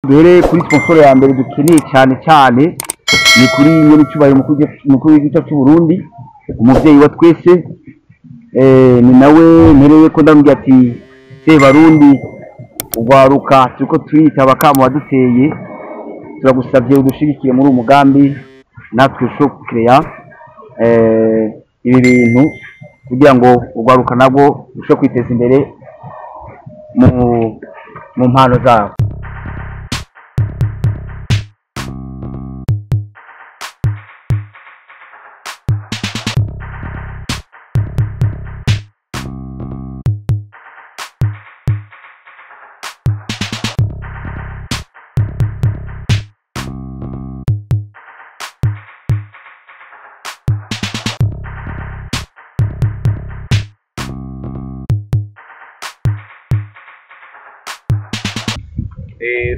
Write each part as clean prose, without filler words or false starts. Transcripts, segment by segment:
Duhereye kuri sponsor ya mbere dukeneye cyane cyane, ni kuri nyene cyubahiro mukuru w'igihugu cy'u Burundi, umuvyeyi wa twese. Ni nawe mpereye ko ndamubwira ati: "Se Barundi, ugwaruka turiko turitaba kamo waduteye, turagusavye udushigikire muri uyu mugambi, natwe ushobore kukireya ibi bintu kugira ngo ugwaruka nabwo rushobore kwiteza imbere mu mpano zabo."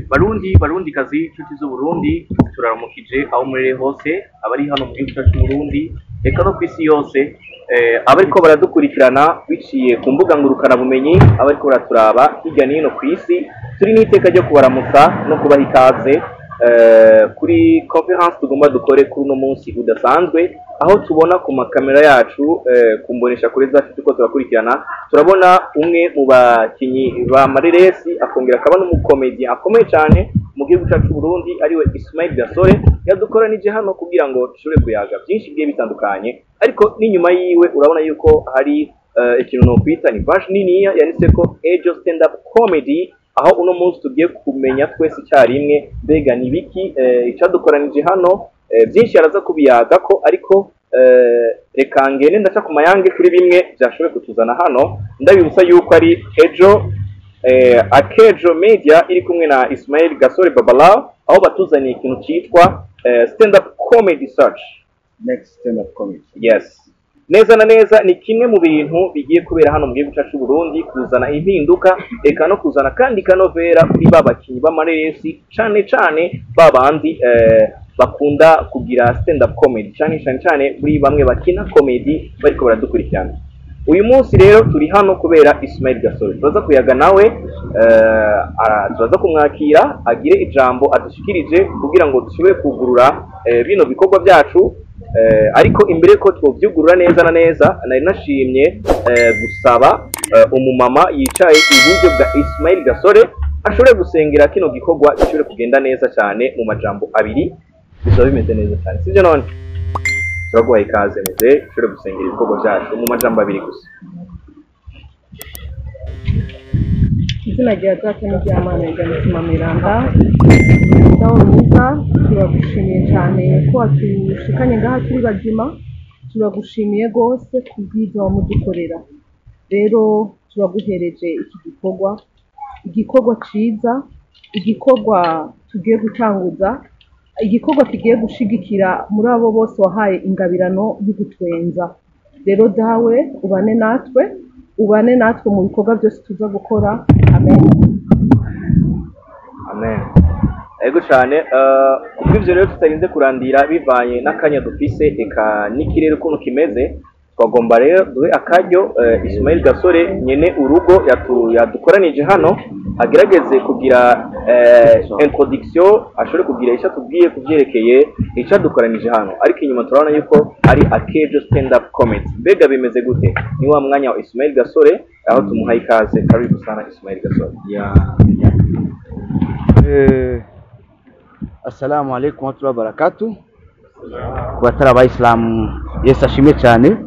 Barundi, Barundi kazi, inshuti z'Uburundi, turaramukije aho murere hose, abari hano mu gihugu cyacu Burundi, reka no ku isi yose, abariko baradukurikirana biciye ku mbuga ngurukanabumenyi, abariko baraturaba hirya no hino ku isi, turi n'iteka ryo kubaramutsa no kubaha ikaze kuri conference tugomba dukore kuri uno munsi udasanzwe, aho tubona ku makamera yacu, ku mbonesha kure zacu turiko turakurikirana, turabona umwe mu bakinyi ba Mareresi, akongera akaba n'umukomedi akomeye cyane mu gihugu cyacu c'u Burundi, ariwe Ismail Gasore. Yadukoranije hano kugira ngo dushobore kuyaga byinshi bigiye bitandukanye. Ariko n'inyuma yiwe urabona yuko hari ikintu nokwita ni vache niniya yanditseko Ejo Stand Up Comedy, aho uno munsi tugiye kumenya twese icyarimwe mbega ni biki icadukoranije hano. Byinshi araza kubiyagako, ariko reka ngende ndaca ku mayange kuri bimwe byashoboye kutuzana hano. Ndabibutsa yuko ari Ejo, Akejo Media iri kumwe na Ismail Gasore Babalao, aho batuzaniye ikintu cyitwa stand up comedy search. Next stand up comedy. Yes, neza na neza ni kimwe mu bintu bigiye kubera hano mu gihugu cyacu Burundi, kuzana impinduka, eka no kuzana kandi kanovera kuri ba bakinyi b'amareresi, cane cane ba bandi bakunda kugira stand up comedy, cane cane cane muri bamwe bakina comedy bariko baradukurikirana uyu munsi. Rero turi hano kubera Ismail Gasore. Turaza kuyaga nawe, turaza kumwakira agire ijambo adushikirije kugira ngo dushobore kugurura bino bikorwa byacu. Ariko imbere ko twovyugurura neza na neza, nari nashimye gusaba umumama yicaye iburyo bwa Ismail Gasore ashobore gusengera kino gikorwa gishobore kugenda neza cyane. Mu majambo abiri bizaba bimeze neza cyane, sibyo? None turaguhaye ikaze muze ushobore gusengera ibikorwa byacu mu majambo abiri gusa. Izina rya Data n'irya Mana rya Mutima Mweranda, Dawe mwiza, turagushimiye cyane ko watushikanye ngaha turi bazima. Turagushimiye rwose kubwiza wamudukorera. Rero turaguhereje iki gikorwa, igikorwa ciza, igikorwa tugiye gutanguza, igikorwa kigiye gushigikira muri abo bose wahaye ingabirano y'ugutwenza. Rero Dawe, ubane natwe, ubane natwe mu bikorwa byose tuza gukora. Amen. Amen. Ego cyane. Kubw'ivyo rero, tutarinze kurandira, bivanye n'akanya dufise eka n'ikirere ukuntu kimeze, twagomba rero duhe akaryo Ismail Gasore nyene urugo yadukoranije hano, agerageze kugira introduction, ashobore kugira icyo atubwiye kuvyerekeye icadukoranije hano. Ariko inyuma turabona yuko ari Akejo Stand Up Comedy. Mbega bimeze gute? Ni wa mwanya wa Ismail Gasore, aho tumuhaye ikaze. Karibu sana, Ismail Gasore. Yeah. Assalamu alaikum warahmatullahi wabarakatuh. Ku batari abayisilamu, Yesu ashimwe cyane.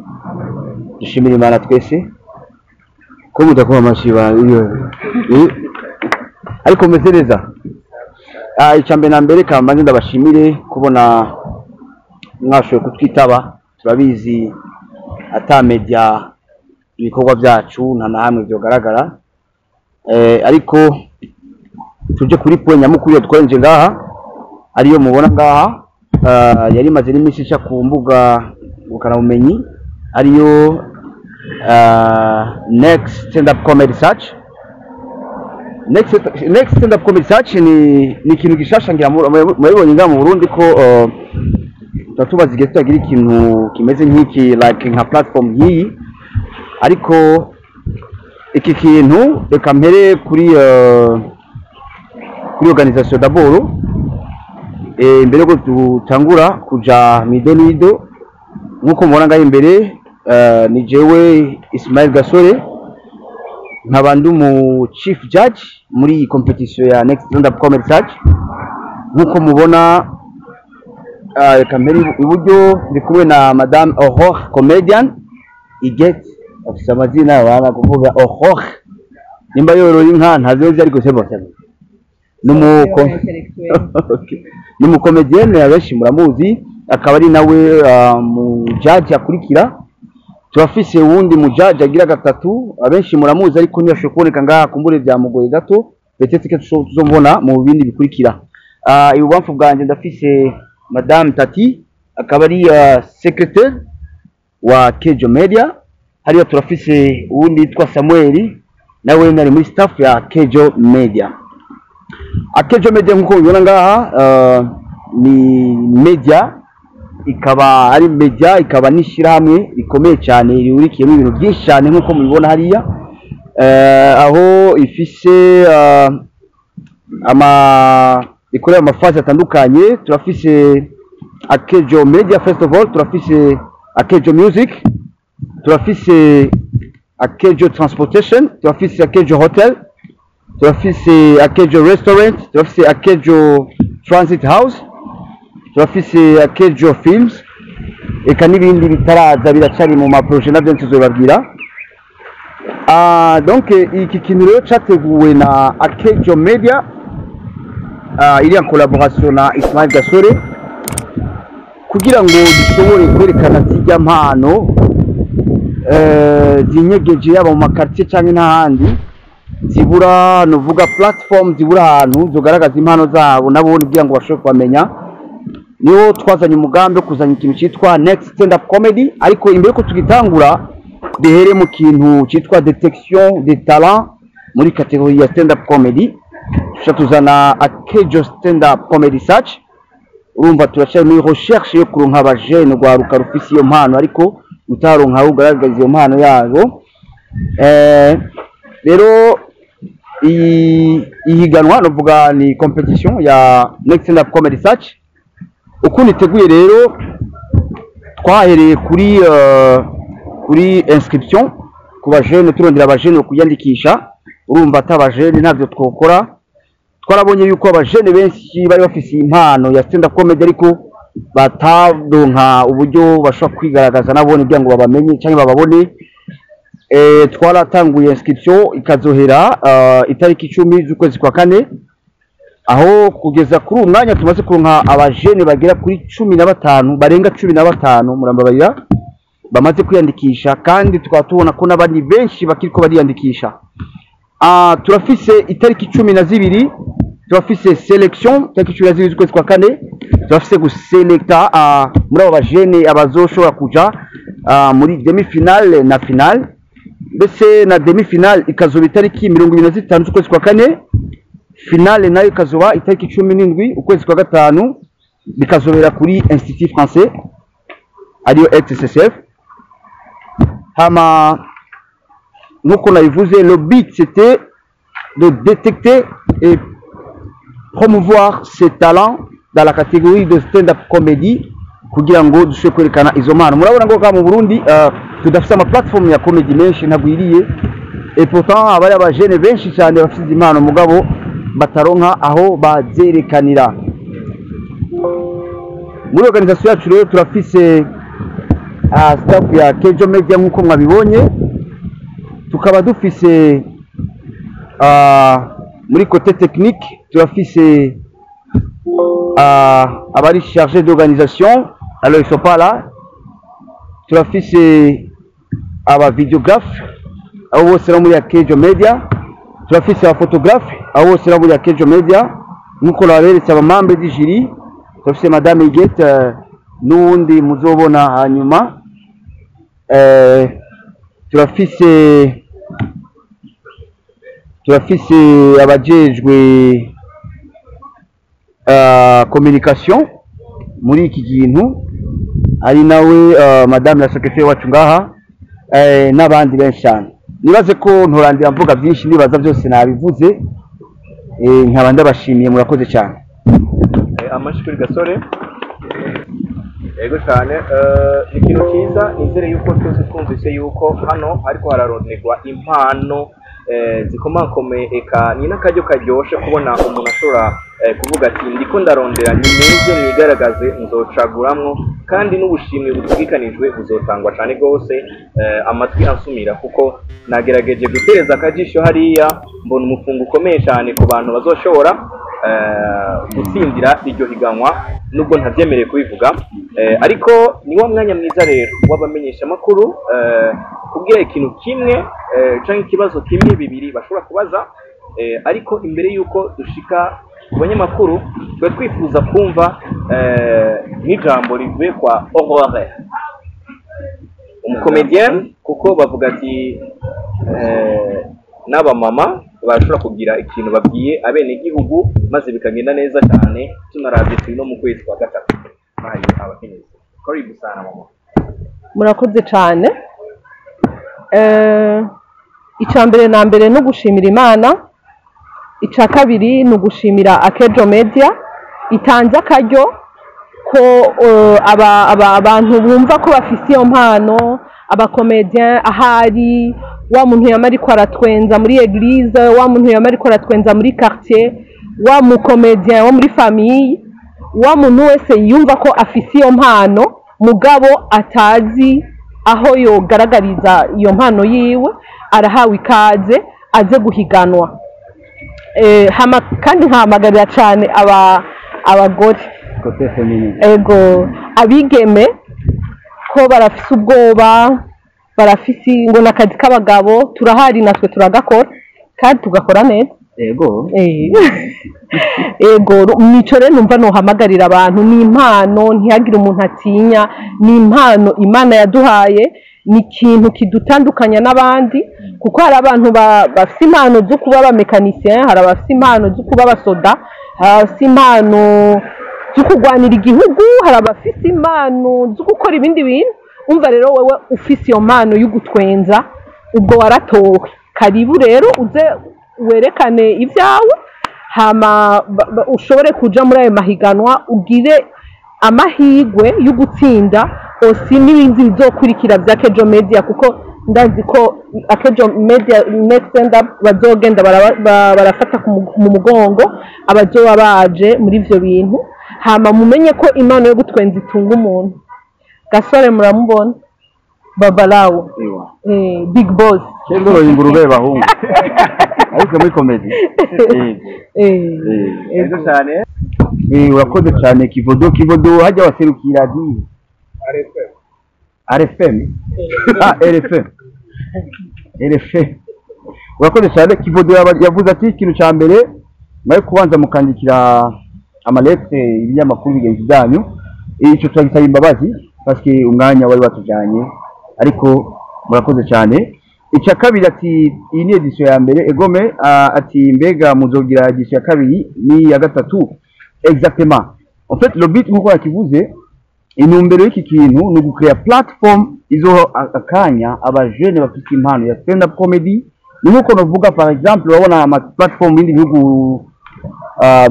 Dushimire Imana twese ko mudakoma amashyi iyo. Ariko meze neza. Icya mbere na mbere, kambanze ndabashimire kubona mwashoboye kutwitaba. Turabizi ata media ibikorwa byacu nta na hamwe byogaragara. Ariko tuje kuri point nyamukuru yatwarenje ngaha, ariyo mubona ngaha, yari imaze n'iminsi ica ku mbuga ngurukanabumenyi, ariyo Next Stand Up Comedy Search. Next Stand Up Comedy Search ni ikintu gishasha, ngira murabibonye ngaha mu Burundi ko tuba tubaze igihe tutagira ikintu kimeze nk'iki, like nka platform nk'iyi. Ariko iki kintu, reka mpere kuri Kuri organisation d'abord, imbere yuko dutangura kuja mw'idonido, nk'uko mubona ngaho imbere, ni jewe Ismail Gasore, nkaba ndi umu chief judge muri iyi competition ya Next Stand Up Comedy Search. Nk'uko mubona, reka mpere iburyo, ndi kumwe na Madame Aurore Comedian Iget. Afise amazina bana kuvuga Aurore, nimba yorora inka ntavyo, ariko c'est bon, c'est bon. Okay. Ni umukomedienne, abenshi muramuzi, akaba ari nawe mu judge akurikira. Turafise uwundi mu judge agira gatatu, abenshi muramuzi, ariko ntiyashoboye kuboneka ngaha, kumbure byamugoye gato, peut-être que tuzomubona mu bindi bikurikira. Ibubamfu bwanjye ndafise Madame Tati, akaba ari secrétaire wa Kejo Media. Hariya turafise uwundi yitwa Samuel, nawe ari muri staff ya Kejo Media. Akejo Media, nk'uko mubibona ngaha, ni media, ikaba ari media, ikaba n'ishyirahamwe rikomeye cyane rihurikiyemo ibintu byinshi cyane, nk'uko mubibona hariya, aho ifise ama ikorera ama phases atandukanye. Turafise Akejo Media first of all, turafise Akejo Music, turafise Akejo Transportation, turafise Akejo Hotel, turafise Akejo Restaurant, turafise Akejo Transit House, turafise Akejo Films, eka n'ibindi bitaraza, biracari mu ma projets, navyo tuzobabwira. Donc iki kintu rero categuwe na Akejo Media, iri en collaboration na Ismail Gasore, kugira ngo dushobore kwerekana zirya mpano zinyegeje, yaba mu ma quartier canke n'ahandi, zibura nuvuga platform, zibura ahantu zogaragaza impano zabo nabone kugira ngo bashobore kubamenya. Niho twazanye umugambi wo kuzana ikintu cyitwa Next Stand Up Comedy. Ariko imbere ko tugitangura, duhere mu kintu cyitwa détection des talents muri catégorie ya stand up comedy, tuca tuzana Akejo Stand Up Comedy Search. Urumva turacyari muri recherche yo kuronka abajene, rwaruka rufise iyo mpano ariko utaronka aho ugaragaza iyo mpano yabo. Rero iyi ihiganwa novuga ni competition ya Next Stand Up Comedy Search. Ukuntu iteguye rero, twahereye kuri inscription ku bajene, turondera abajene kuyandikisha. Urumva ati abajene ntabyo twokora. Twarabonye yuko abajene benshi bari bafise impano ya stand up comedy, ariko bataronka uburyo bashobora kwigaragaza nabone kugira ngo babamenye cyangwa bababone. Twaratanguye inscription, ikazohera itariki 10 z'ukwezi kwa kane, aho kugeza kuri uyu mwanya tumaze kuronka abajene bagera kuri 15, barenga 15, murambabarira, bamaze kwiyandikisha, kandi tukaba tubona ko n'abandi benshi bakiriko bariyandikisha. Turafise itariki 12, turafise sélection itariki 12 z'ukwezi kwa kane. Turafise guselekta muri abo bajene abazoshobora kuja muri demi finale na finale. Mbese na demi finale ikazoba itariki 25 z'ukwezi kwa kane, finale nayo ikazoba itariki 17 ukwezi kwa gatanu, bikazobera kuri Institut Français, ariyo XSSF. Hama nkuko nabivuze, le but c'était de détecter et promouvoir ces talents dans la catégorie de stand-up comedy, kugira ngo dushobore kwerekana izo mpano. Murabona ngo mu Burundi tudafise ama platform ya comedy menshi, ntagwiriye, et pourtant abari abajene benshi cyane bafite izi impano, mugabo bataronka aho bazerekanira. Muri organisation yacu rero turafise staff ya Kejo Media, nk'uko mwabibonye. Tukaba dufise muri côté technique turafise abari chargé d'organisation, alors ils sont pas là. Turafise aba vidéographe, abo bose bo muri Akejo Media. Turafise aba photographe, abo bose bo muri Akejo Media. Nk'uko naberetse aba membre du jury, turafise Madame Igete, n'uwundi muzobona hanyuma. Turafise abajejwe communication muri iki kintu, ari nawe madame la secrétaire wacu ngaha, n'abandi benshi cyane. Nibaze ko ntorandira mvuga byinshi, nibaza byose nabivuze. Nkaba ndabashimiye, murakoze cyane. Amashi kuri Gasore. Yego cyane, ni ikintu cyiza. Nizere yuko twese twumvise yuko hano ariko hararonderwa impano zikomakomeye. Eka ni n'akaryo karyoshe kubona umuntu ashobora kuvuga ati: "Ndiko ndarondera, nimuze mwigaragaze, nzocaguramwo." Kandi n'ubushimwe butegekanijwe buzotangwa cyane rwose. Amatwi ansumira, kuko nagerageje gutereza akajisho hariya, mbona umufungo ukomeye cyane ku bantu bazoshobora gutsindira iryo higanwa, nubwo ntabyemereye kubivuga. Ariko ni wa mwanya mwiza rero w'abamenyeshamakuru kubwira ikintu kimwe canke ikibazo kimwe, bibiri bashobora kubaza. Ariko imbere y'uko dushika ku banyamakuru, tuba twifuza kumva nk'ijambo rivuye kwa Aurore, umukomediyeni, kuko bavuga ati n'abamama bashobora kugira ikintu babwiye abenegihugu, maze bikagenda neza cyane. Tunaravye, turi no mu kwezi kwa gatatu bahaye abakenyezi. Karibu sana, mama. Murakoze cyane. Icya mbere na mbere ni ugushimira Imana. Icya kabiri ni ugushimira Akejo Media itanze akaryo ko abantu bumva ko bafise iyo mpano, abakomediyen, ahari wa muntu yama ariko aratwenza muri église, wa muntu yama ariko aratwenza muri quartier, wa mukomediyen wo muri famille, wa muntu wese yumva ko afise iyo mpano mugabo atazi aho yogaragariza iyo mpano yiwe, arahawe ikaze aze guhiganwa. Hama kandi nkahamagarira cyane abagore, côté féminin, ego, abigeme, ko barafise ubwoba, barafise ngo ni akazi k'abagabo. Turahari natwe, turagakora kandi tugakora neza. Ego, nico rero numva nohamagarira abantu. Ni impano, ntihagire umuntu atinya. Ni impano Imana yaduhaye, ni ikintu kidutandukanya n'abandi, kuko hari abantu bafise impano zo kuba abamécanicien, hari abafise impano zo kuba abasoda, hari abafise impano zo kurwanira igihugu, hari abafise impano zo gukora ibindi bintu. Umva rero, wewe ufise iyo mpano yo gutwenza, ubwo waratowe. Karibu rero, uze werekane ibyawe, hama ushobore kuja muri ayo mahiganwa, ugire amahirwe yo gutsinda osi n'ibindi bizokurikira bya Kejo Media, kuko ndazi ko Akejo Media Next Stand Up bazogenda barafata mu mugongo abazoba baje muri ivyo bintu. Hama mumenye ko impano yo gutwenza itunga umuntu. Gasore muramubona, Babalawo, Ewa. Big boss. Ndoroye ingurube, bahungu, ariko muri comédie. Ego cyane. Urakoze cyane, Kivodo. Kivodo, hajya waserukira di RFM, ah, RFM, RFM. Urakoze cyane, Kivodo. Yavuze ati ikintu cya mbere mwari kubanza mukandikira amalettre ibinyamakuru bigenzi byanyu. Icyo turagisaba imbabazi parce que umwanya wari watujyanye, ariko murakoze cyane. Icya kabiri ati iyi ni édition ya mbere. Egome, ati mbega muzogira édition ya kabiri ni ya gatatu? Exactement, en fait le but, nkuko yakivuze, intumbero y'iki kintu ni ugucrea platform izoha akanya abajene bafite impano ya stand up comedy. Ni nkuko navuga, par exemple, urabona ama platform mu bindi bihugu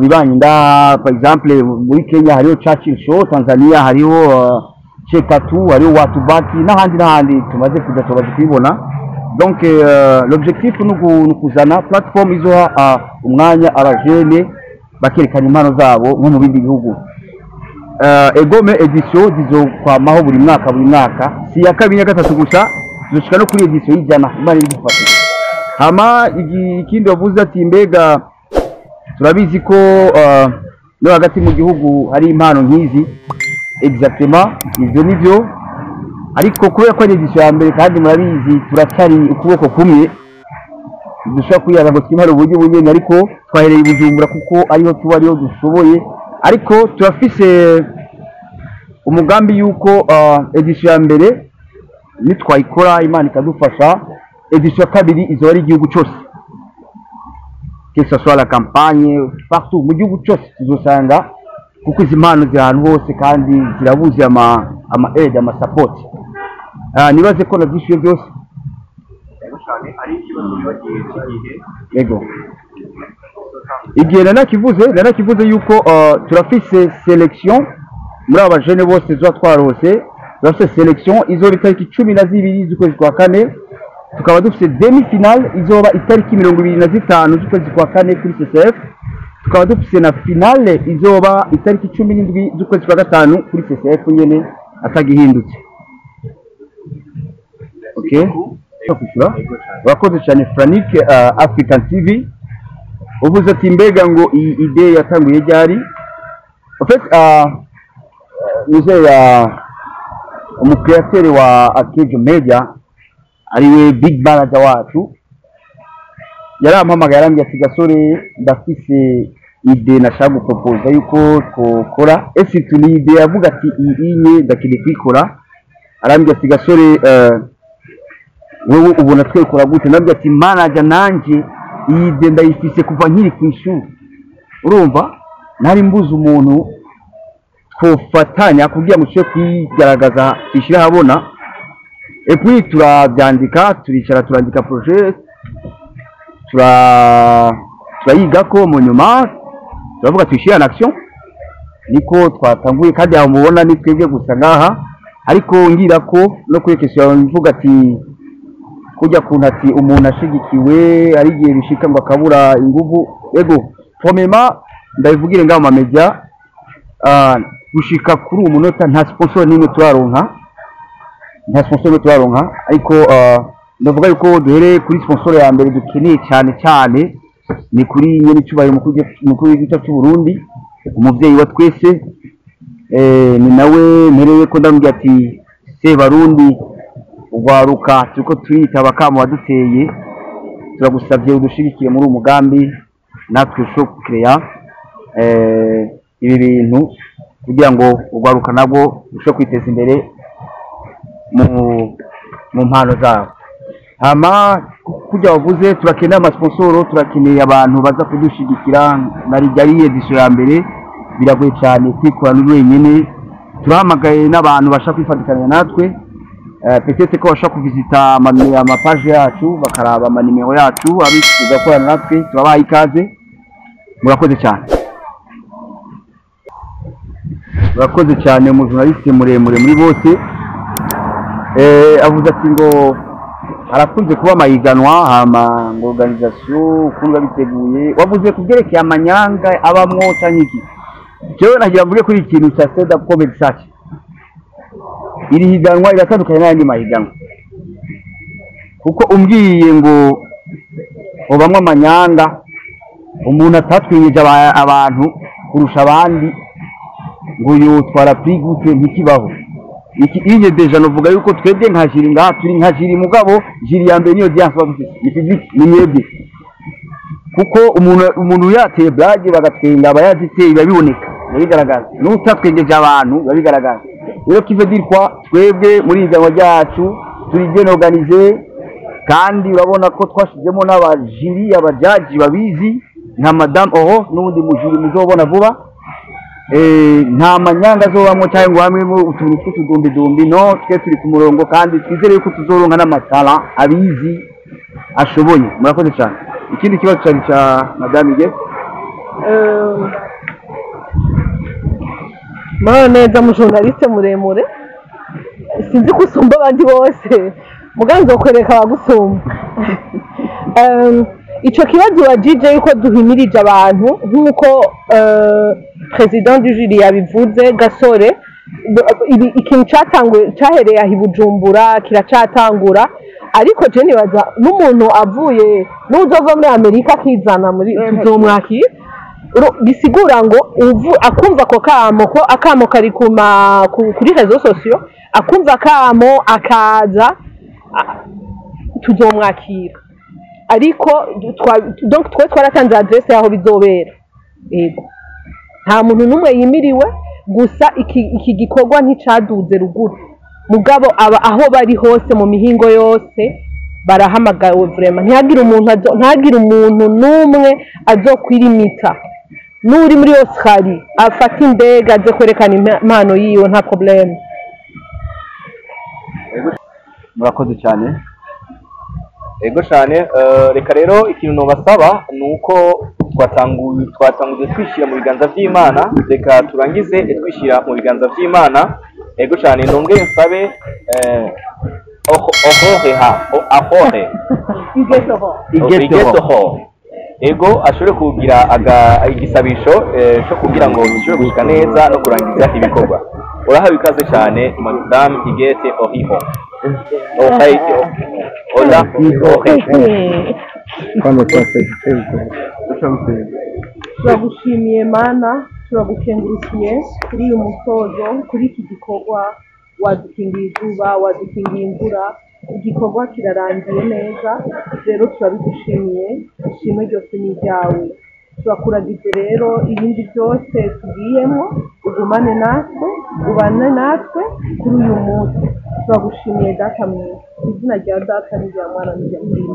bibanyi nda, par exemple muri Kenya hariho Churchill Show, Tanzania hariho Chekatu, hariho Watu Baki, n'ahandi n'ahandi tumaze kuja, tumaze kubibona. Donc l'objectif ni ukuzana platform izoha umwanya abajene bakerekana impano zabo nko mu bindi bihugu. Egome, édition zizokwamaho buri mwaka, buri mwaka, si iya kabiri na gatatu gusa, tuzoshika no kuri édition y'100, Imana ibidufashe. Hama ikindi wavuze ati mbega turabizi ko no hagati mu gihugu hari impano nk'izi. Exactement, ivyo nivyo, ariko kubera ko ari édition ya mbere kandi murabizi turacyari ukuboko kumwe, dushobora kwiyaga ngo twimare uburyo bunyene, ariko twahereye i Bujumbura kuko ariho tuba, ariho dushoboye. Ariko turafise umugambi yuko édition ya mbere nitwayikora, Imana ikadufasha, édition ya kabiri izoba ari igihugu cyose, que ce soit la campagne, partout mu gihugu cyose tuzosanga, kuko izi mpano ziri ahantu hose kandi zirabuze ama aide, ama support. Nibaze ko navyishuye byose. Ego cyane, ari ikibazo wibagiye cy'igihe. Yego. Igihe nanakivuze yuko turafise sélection muri aba jeunes bose tuba twarose. Turafise sélection izoba itariki 12 z'ukwezi kwa kane, tukaba dufise demi finale izoba itariki 25 z'ukwezi kwa kane kuri CCF, tukaba dufise na finale izoba itariki 17 z'ukwezi kwa gatanu kuri CCF nyene, atagihindutse. Okay, kwishyura. Urakoze cyane, Frank. African TV, uvuze ati mbega ngo iyi idée yatanguye ryari? En fait, nizeye ya umucréateur wa Akejo Media, ariwe big manager wacu, yarampamagaye, arambwira ati: "Gasore, ndafise idée nashaka guproposa yuko twokora." Ese ni idée yavuga ati iyi inye ndakeneye kuyikora. Arambwira ati: "Gasore, wowe ubona twekora gute?" Ndabwira ati: "Manager, nanje iyi idée ndayifise kuva nkiri ku ishuri. Urumva nari mbuze umuntu twofatanya kugira ngo tushobore kwigaragaza, tuyishyire ahabona." Et puis turabyandika, turicara, turandika projet, turayigako, mu nyuma turavuga tuyishyire en action. Niko twatanguye, kandi aho mubona ni twebwe gusa ngaha. Ariko ngira ko no kuri question yawe mvuga ati kujya kuntu ati umuntu ashigikiwe ari igihe bishika ngo akabura inguvu. Ego, premièrement ndabivugire ngaho mu mamedia, gushika kuri uwo munota nta sponsor n'imwe turaronka, nta sponsor n'imwe turaronka. Ariko ndavuga yuko duhereye kuri sponsor ya mbere dukeneye cyane cyane, ni kuri nyene icyubahiro umukuru w'igihugu cy'u Burundi, umuvyeyi wa twese. Ni nawe mpereye ko ndamubwira ati: "Sebarundi, ugwaruka turiko turitaba kamo waduteye, turagusabye udushigikire muri uwo mugambi, natwe ushobore kukireya ibi bintu kugira ngo ugwaruka nabwo ushobore kwiteza imbere mu mpano zabo." Hama kujya wavuze, turakeneye amasponsoro, turakeneye abantu baza kudushigikira. Na rijya ari édition ya mbere, biragoye cyane kwikorana uri wenyine. Turahamagaye n'abantu bashaka kwifatikanya natwe, peut-être ko bashaka kuvisita amapages yacu, bakaraba amanimero yacu, abifuza gukorana natwe turabaha ikaze. Murakoze cyane, murakoze cyane. Umujournaliste muremure muri bose avuze ati ngo harakunze kuba amahiganwa, hama ngo organisation ukuntu babiteguye. Wavuze ku byerekeye amanyanga abamwo canke iki? Jewe nagira mvuge kuri ikintu cya stand up comedy search. Iri higanwa riratandukanye n'ayandi mahiganwa, kuko umbwiye ngo ubamwo amanyanga, umuntu atatwinyeje abantu kurusha abandi ngo yotwara prix gute? Ntikibaho. Iki inye déjà novuga yuko twebwe nka jury ngaha turi nka jury, mugabo jury ya mbere niyo audience baba dufise, ni public, ni mwebwe, kuko umuntu yateye blague bagatwenga aba yaziteye, biba biboneka, biba bigaragaza. N'utatwengeje abantu biba bigaragaza. Rero qui veut dire quoi? Twebwe muri higanwa ryacu turi bien organisé, kandi urabona ko twashizemo n'abajury, abajaji babizi nka Madame Oho n'ubundi mujury muzobona vuba. Nta manyanga azobamwo cyangwa ngo hamwe utuntu tw'utudumbidumbi. No twe turi ku murongo, kandi twizere yuko tuzoronka n'amatara abizi ashoboye. Murakoze cyane. Ikindi kibazo cyari cya Madame Ige. Muraho neza, mujournaliste muremure. Sinzi ko usumba abandi bose, muga nzokwereka abagusumba. Ico kibazo wajije yuko duhimirije abantu, nk'uko président du jury yabivuze, Gasore, ikintu catanguye cahereye aho i Bujumbura kiracatangura, ariko je nibaza n'umuntu avuye n'uzova muri Amerika akizana muri tuzomwakira. Bisigura ngo uvu akumva ako kamo, ko akamo kari kuri réseaux sociaux, akumva akamo akaza, tuzomwakira. Ariko donc twe twaratanze adresse yaho bizobera. Yego, nta muntu n'umwe yimiriwe. Gusa iki gikorwa nticaduze ruguru, mugabo aba aho bari hose mu mihingo yose barahamagawe. Vraiment ntihagire umuntu n'umwe azokwirimita. N'uri muri Australie afata indege aze kwerekana impano yiwe, nta problème. Murakoze cyane. Ego cyane. Reka rero ikintu nobasaba ni uko Twatanguye twishyira mu biganza by'Imana, reka turangize twishyira mu biganza by'Imana. Ego cyane, nongere nsabe ohoreha ahore Igetoho, ego, ashobore kugira igisabisho cyo kugira ngo dushobore gushika neza no kurangiza ibikorwa. Urahawe ikaze cyane, Madame Igete Oriho. Ola Ohe. Turagushimiye Mana, turagukengurukiye kuri uyu musozo, kuri iki gikorwa. Wadukingiye izuba, wadukingiye imvura, igikorwa kirarangiye neza. Rero turabigushimiye, ishimwe ryose ni iryawe. Turakuragije rero ibindi byose tugiyemo, ugumane natwe, ubane natwe kuri uyu munsi. Turagushimiye Data mwiza, izina rya Data n'irya Mwana n'irya Mutima.